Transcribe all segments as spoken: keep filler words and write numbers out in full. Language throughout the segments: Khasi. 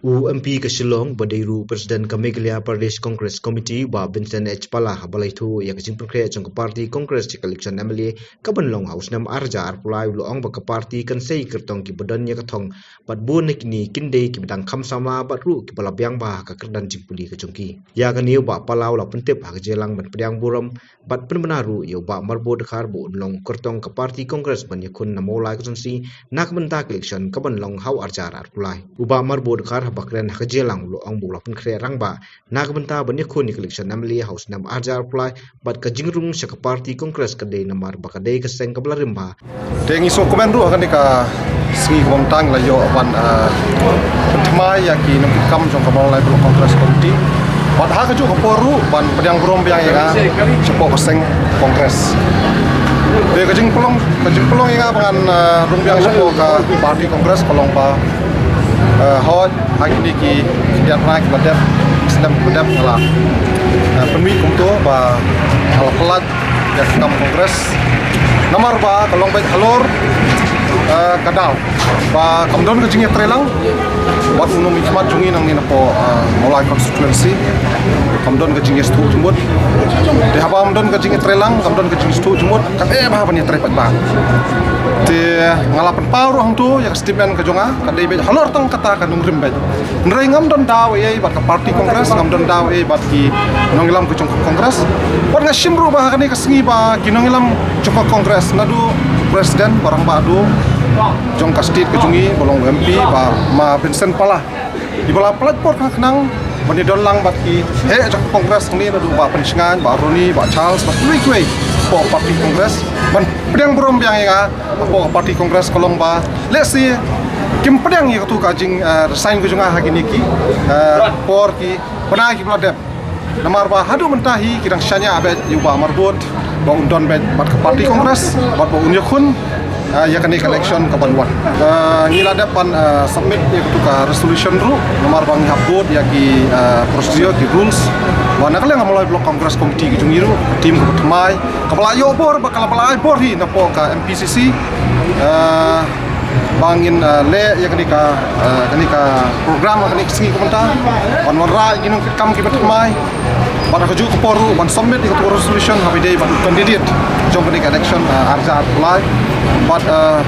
U M P ka Shillong ba dei ruh President ka Meghalaya Pradesh Congress Committee, Bah Vincent H Pala, haba la ïathuh ïa ka jingpynkhreh jong ka party Congress ïa ka election M L A ka ban long ha u snem ar hajar arphew lai, u la ong ba ka party kan sei kyrtong kiba don ïa ka thong, bad bun na kine kin dei kiba dang kham samla bad ruh kiba la biang bha ha ka kyrdan jingpule ka jong ki. Ïa kane u Bah Pala u la pyntip ha ka jingïalang ban pdiang burom bad pynbna ruh ïa u Bah Marbud Dkhar ba un long u kyrtong ka party Congress ban ïakhun na Mawlai constituency na ka bynta ka election ka ban long ha u ar hajar arphew lai. U Bah Marbud Dkhar haba kren ha ka jingïalang u la ong ba u la pynkhreh rangbah na ka bynta ban ïakhun ïa ka election M L A ha u snem ar hajar arphew lai, bad ka jingrung sha ka party Congress ka dei namar ba ka dei ka seng kaba la rim bha. Te ngi sngewkmen ruh ha kane ka sngi kaba mynta ngi la ïoh ban, ah, pynthymmai ïa ki nongkitkam jong ka Mawlai Block Congress Committee. Bad ha kajuh ka por ruh ban pdiang burom biang ïa nga shapoh ka seng Congress. Te ka jingpynlong, ka jingpynlong ïa nga ba ngan, ah, rung biang shapoh ka party Congress ka long ba, ah, hooid ha kine ki khyndiat bnai kiba la dep, slem kiba la dep nga la, ah, pynmih kumto ba nga la pynlait ïa ka kam Congress. Namar ba ka long beit halor, eh, ka daw ba kam don ka jingïatreilang bad u nongmihkhmat jong ngi nangne napoh, eh, Mawlai constituency. Kam don ka jingïathuh jingmut. Te haba kam don ka jingïatreilang, kam don ka jingïathuh jingmut, ka eh bha ban ïatrei paidbah. Te nga la pynpaw ruh hangto ïa ka statement ka jong nga, ka dei beit halor tang kata ka nongrim beit. Hynrei ngam don daw ei ei bad ka party Congress, ngam don daw ei ei bad ki nongïalam ka jong ka Congress. Bad nga shim ruh ba ha kane ka sngi ba ki nongïalam jong ka Congress, naduh President, Bah Rangbah Duh jong ka state ka jong ngi, ba long M P, Bah Ma Vincent Pala, iba la pynlait por khnang khnang ban ïadon lang bad ki heh jong ka Congress hangne, naduh Bah Pynshngaiñ, Bah Ronnie, Bah Charles, bad kiwei kiwei hapoh party Congress ban pdiang burom biang ïa nga hapoh party Congress, ka long ba lehse kim pdiang ïa katu ka jing, eh, resign ka jong nga ha kine ki, eh, por ki bnai kiba la dep. Namar ba haduh mynta hi ki dang shaniah beit ïa u Bah Marbud ba un don beit bad ka party Congress bad ba un ïakhun, eh, ïa kane ka election ka ban wan. Eh, ngi la dep ban, eh, submit ïa katu ka resolution ruh namar ba ngi hap bud ïa ki, eh, procedure, ki rules. Ba na ka liang ka Mawlai Block Congress Committee ka jong ngi ruh, ka team kaba thymmai, kaba la ïoh bor, ba ka la, ba la ai bor hi napoh ka M P C C, eh, ba ngin, eh, leh ïa kane ka, eh, kane ka program ha kane ka sngi ka mynta ban wanrah ïa ki nongkitkam kiba thymmai. Bad ha kajuh ka por ruh ban submit ïa katu ka resolution haba ïadei bad u candidate jong kane ka election, eh, ar hajar arphew lai. Bad, eh,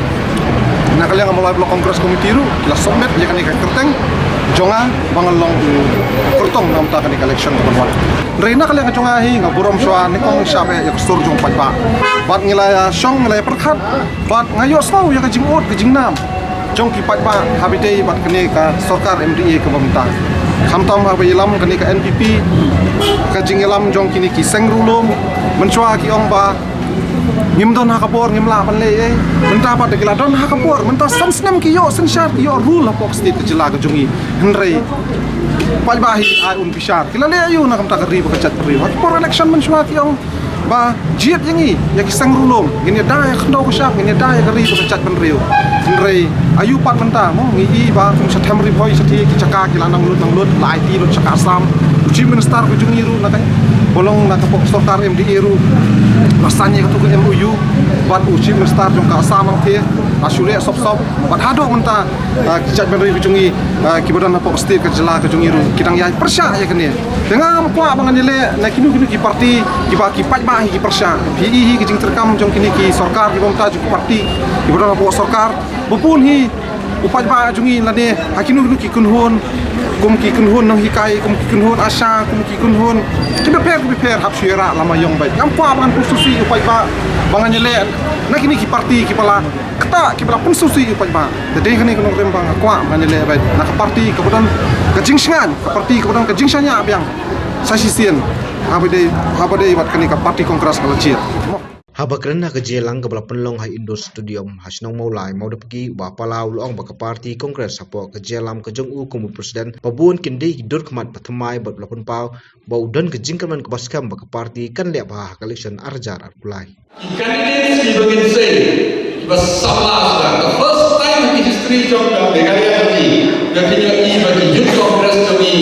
na ka liang ka Mawlai Block Congress Committee ruh ki la submit ïa kane ka kyrteng jong nga ba ngan long u kyrtong na ka bynta kane ka election ka ban wan. Hynrei na ka liang ka jong nga hi nga burom shuwa nyngkong sha ba ïa ka sur jong paidbah. Bad ngi la ïa shong, ngi la ïa pyrkhat bad nga ïohsngew ïa ka jingud ka jingnam jong ki paidbah haba ïadei bad kane ka sorkar M D A kaba mynta. Khamtam haba ïalam kane ka N P P, ka jingïalam jong kine ki seng riewlum, mynshuwa ki ong ba ngim don ha ka bor, ngim lah ban leh ei ei. Mynta pat da ki la don ha ka bor, mynta san snem ki ïoh synshar, ki ïoh rule hapoh ka state ka jylla ka jong ngi. Hynrei paidbah hi ai un bishar, ki la leh aïu na ka bynta ka ri bad ka jaitbynriew? Ha ka por election mynshuwa ki ong ba jied ïa ngi, ïa ki seng riewlum, ngin ïada ïa ka khyndew ka shyiap, ngin ïada ïa ka ri bad ka jaitbynriew. Hynrei aïu pat mynta mo, ngi i ba kum sha Them Ri Bhoi shatei ki jaka ki la nang lut nang lut, la aiti lut sha ka Assam. U Chief Minister ka jong ngi ruh na ka, ba long na ka pok sorkar M D A ruh la sign ïa katu ka M O U bad u Chief Minister jong ka Assam hangtei, la shu leh sop sop. Bad haduh mynta, ah, ki jaitbynriew ka jong ngi, ah, kiba don hapoh state ka jylla ka jong ngi ruh ki dang ïai pyrshah ïa kane. Te ngam kwah ba ngan ïaleh na kino kino ki party kiba ki paidbah hi ki pyrshah. Phi i hi ki jingtreikam jong kine ki sorkar kiba mynta, jong ki party kiba don hapoh sorkar. Ba bun hi u paidbah jong ngi lane ha kino kino ki kynhun, kum ki kynhun nonghikai, kum ki kynhun ASHA, kum ki kynhun kiba pher kiba pher, hap shu ïarah lama ïong beit. Ngam kwah ba ngan pynsngewsih u paidbah ba ngan ïaleh na kine ki party kiba la ktah, kiba la pynsngewsih u paidbah. Te dei kane ka nongrim ba nga kwah ba ngan ïaleh beit na ka party kaba don ka jingshngaiñ, ka party kaba don ka jingshaniah biang sa shisien haba ïadei, haba ïadei bad kane ka party Congress ka la jied. Haba kren ha ka jingïalang kaba la pynlong ha Indoor Stadium ha shnong Mawlai, Mawdapgih, u Bah Pala u la ong ba ka party Congress hapoh ka jingïalam ka jong u kum u president ba bun kin dei ki dur khmat ba thymmai bad u la pynpaw ba u don ka jingkyrmen kaba skhem ba ka party kan leh bha ha ka election ar hajar arphew lai. Ki candidates kiba ngin sei kiba samla shuwa. The first time in the history jong ka Meghalaya jong ngi ba phin ïohi ba ki Youth Congress jong ngi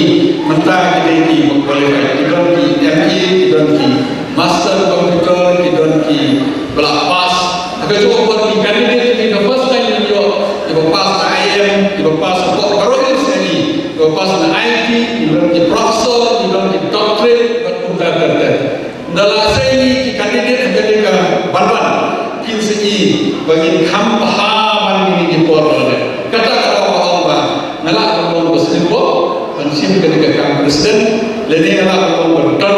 mynta ki dei kiba qualified. Ki don ki M A, ki don ki master computer, ki don kiba la pass. Ha kajuh ka por ki candidate jong ngi, the first time ngin ïoh kiba pass na I I M, kiba pass hapoh Garo Hills jong ngi. Pass na I I T, ki don ki professor, ki don ki doctorate, bad kumta ter ter. Ynda la sei ngi ki candidate ha kane ka ban ban, kin sa i ba ngin kham bha ban ngi ki por ne. Kata ka daw ba ong ba nga lah ban long ba snipo, ban shim kane ka kam president, lane nga lah ban long ba don